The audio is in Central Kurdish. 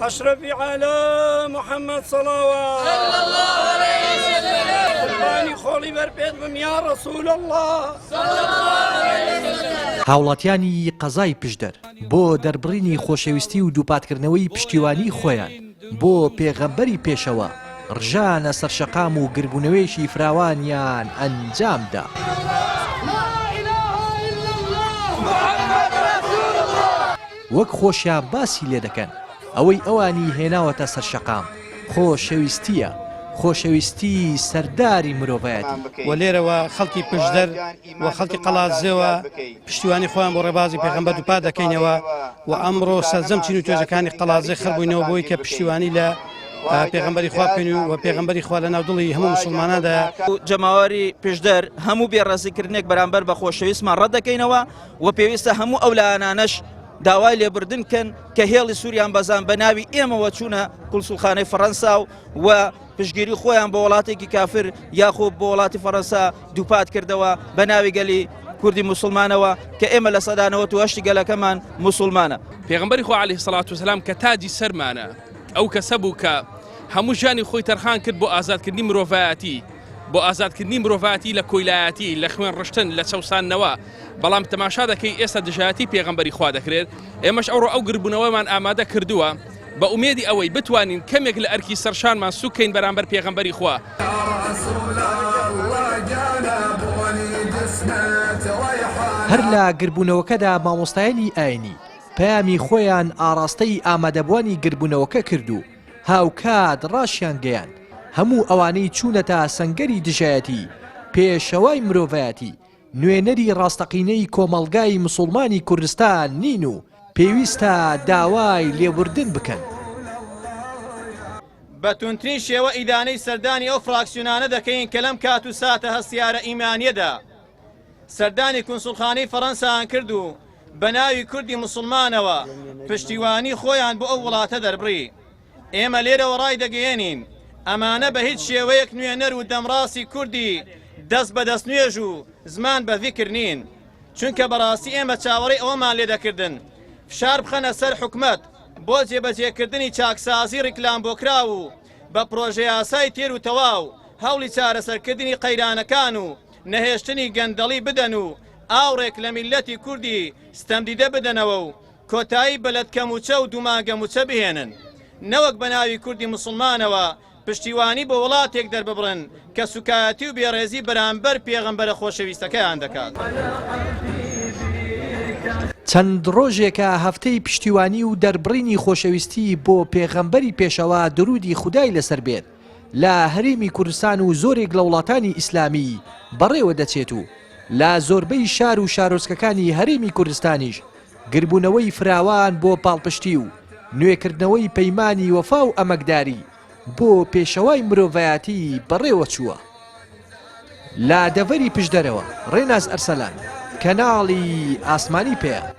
اشرفی علی محمد صلوات صلی اللە علیه وسلم. قوربانی خۆڵی بەر پێت بم یا رسول اللە صلی اللە علیه وسلم. هاوڵاتیانی قەزای پشدەر بۆ دەربڕینی خۆشەویستی و دووپاتکردنەوەی پشتیوانی خۆیان بۆ پێغەمبەری پێشەوا ڕژانە سەرشەقام و گربوونەوەیەکی فراوانیان ئەنجامدا. وەک خۆشیان باسی لێدەکەن ئەوەی ئەوانی هێناوەتە سەر شەقام خۆشەویستییە، خۆشەویستی سەرداری مرۆڤایەتی. وە لێرەوە خەڵکی پشدەر و خەڵکی قەڵادزێوە پشتیوانی خۆیان بۆ ڕێبازی پێغەمبەر دووپات دەکەینەوە و ئەمڕۆ سەرجەم چین و توێژەکانی قەڵادزێ خڕبووینەوە بۆی کە پشتیوانی لە پێغەمبەری خوا بکەین و پێغەمبەری خوا لە ناو دڵی هەموو موسڵماناندایە. جەماوەری پشدەر هەموو بێڕێزیکردنێک بەرامبەر بە خۆشەویستمان ڕەت دەکەینەوە و پێویستە هەموو ئەو لایەنانەش داوای لێبوردن کەن کە هێڵی سووریان بەزان بە ناوی ئێمەوە چوونە کونسوڵخانەی فەڕەنسا و و پشگیری خۆیان بۆ وڵاتێکی کافر یاخۆ بۆ وڵاتی فەڕەنسا دووپات کردەوە بە ناوی گەلی کوردی مسلمانەوە کە ئێمە لە سەدانەوە توهشتی گەلەکەمان مسلمانە. پێغەمبەری خوا علیه الصلوة والسلام کە تاجی سەرمانە ئەو کەسە بوو کە هەموو ژیانی خۆی تەرخان کرد بۆ ئازادکردنی مرۆڤایەتی بۆ ئازادکردنی مرۆڤایەتی لە کۆیلایەتی، لە خوێن ڕشتن، لە چەوساندنەوە، بەڵام تەماشا دەکەی ئێستا دژایەتی پێغەمبەری خوا دەکرێت، ئێمەش ئەوڕۆ ئەو گردبوونەوەمان ئامادە کردووە بە ئومێدی ئەوەی بتوانین کەمێک لە ئەرکی سەرشانمان سوک کەین بەرامبەر پێغەمبەری خوا. هەر لە گربوونەوەکەدا مامۆستایانی ئاینی پەیامی خۆیان ئاڕاستەی ئامادەبووانی گربوونەوەکە کرد و هاوکات ڕاشیانگەیاند، هەموو ئەوانەی چوونەتە سەنگەری دژایەتی پێشەوای مرۆڤایەتی، نوێنەری ڕاستەقینەی کۆمەڵگای مسوڵمانی کوردستان نین و پێویستە داوای لێبوردن بکەن. بە توندترین شێوە ئیدانەی سەردانی ئەو فراکسیۆنانە دەکەین کە لەم کات و ساتە هەستیارە ئیمانییەدا سەردانی کونسوڵخانەی فەرەنسایان کرد و بە ناوی کوردی موسڵمانەوە پشتیوانی خۆیان بۆ ئەو وڵاتە دەربڕی. ئێمە لێرەوە ڕایدەگەیەنین ئەمانە بە هیچ شێوەیەک نوێنەر و دەمڕاستی کوردی دەست بە دەستنوێژ و زمان بە زیکر نین. چونکە بەڕاستی ئێمە چاوەڕێی ئەوەمان لێدەکردن فشار بخەنە سەر حکومەت بۆ جێبەجێکردنی چاکسازی ڕیکلامبۆکراو و بە پرۆژەیاسای تێر و تەواو هەوڵی چارەسەرکردنی قەیرانەکان و نەهێشتنی گەندەڵی بدەن و ئاوڕێک لە میللەتی کوردی ستەمدیدە بدەنەوە و کۆتایی بە لەتکە موچە و دوومانگە موچە بهێنن نەوەک بە ناوی کوردی موسڵمانەوە پشتیوانی بۆ وڵاتێک دەرببڕن کە سوکایەتی و بێڕێزی بەرامبەر پێغەمبەرە خۆشەویستەکەیان دەکات. چەند ڕۆژێکە هەفتەی پشتیوانی و دەربڕینی خۆشەویستی بۆ پێغەمبەری پێشەوا دروودی خودای لەسەر بێت لە هەرێمی کوردستان و زۆرێک لە وڵاتانی ئیسلامی بەڕێوە دەچێت و لە زۆربەی شار و شارۆچکەکانی هەرێمی کوردستانیش گربوونەوەی فراوان بۆ پاڵپشتی و نوێکردنەوەی پەیمانی وەفا و ئەمەکداری بۆ پێشەوای مرۆڤایەتی بەڕێوە چووە. لە دەڤەری پشدەرەوە، ڕێناس ئەرسەلان، کەناڵی ئاسمانی پەیام.